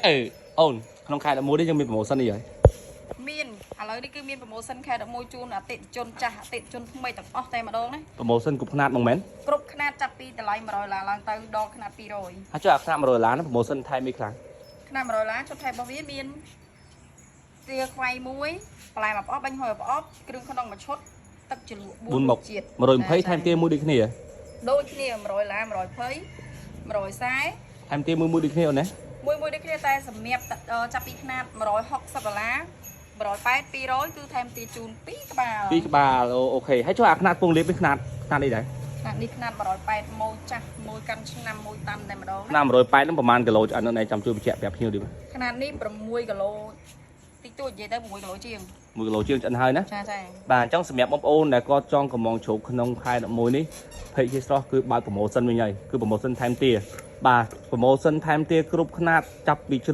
អេអូនក្នុងខែ11នេះយើងមាន promotion នេះហើយ? មានឥឡូវនេះគឺមាន promotion ខែ11ជូនអតិថិជនចាស់អតិថិជនថ្មីទាំងអស់តែម្ដងណា។ promotion គ្រប់ខ្នាតហ្មងមែន? គ្រប់ខ្នាតចាប់ពីតម្លៃ100ដុល្លារឡើងទៅដល់ខ្នាត200។ ហើយចុះអាខ្នាត100ដុល្លារហ្នឹង promotion ថែមអីខ្លះ? ខ្នាត100ដុល្លារឈុតថែមរបស់វាមានទាខ្វៃមួយបន្លែមួយប្រអប់បាញ់ហុយមួយប្រអប់គ្រឿងក្នុងមួយឈុតទឹកជ្រលក់ 4មុខ 4ជាតិ 120ថែមទាមួយដូចគ្នា? ដូចគ្នា100ដុល្លារ120 140 ថែមទាមួយមួយដូចគ្នាអូនណា? មួយមួយដូចគ្នាតែសម្រាប់ចាប់ពីខ្នាត160ដុល្លារ180 200គឺថែមទាជូន2ក្បាល។ ពីរក្បាលអូ OK ហើយចុះអាខ្នាតពងលេបនេះខ្នាតខ្នាតនេះដែរ? ខ្នាតនេះខ្នាត180ម៉ូចាស់មួយកាន់ឆ្នាំមួយតាន់តែម្ដង ខ្នាត180ហ្នឹងប្រហែលគីឡូអត់នៅចាំជួយបញ្ជាក់ប្រាប់ភ្ញៀវតិច។ ខ្នាតនេះ6គីឡូតិចតួចនិយាយទៅ6គីឡូជាង។ 1គីឡូជាងឆ្អិនហើយណា? ចាចា បាទអញ្ចឹងសម្រាប់បងប្អូនដែលគាត់ចង់កម្ម៉ង់ជ្រូកក្នុងខែ11នេះ page ជាស្រស់គឺបើក promotion វិញហើយគឺ promotion ថែមទាបាទ promotion ថែមទាគ្រប់ខ្នាតចាប់ពីជ្រូក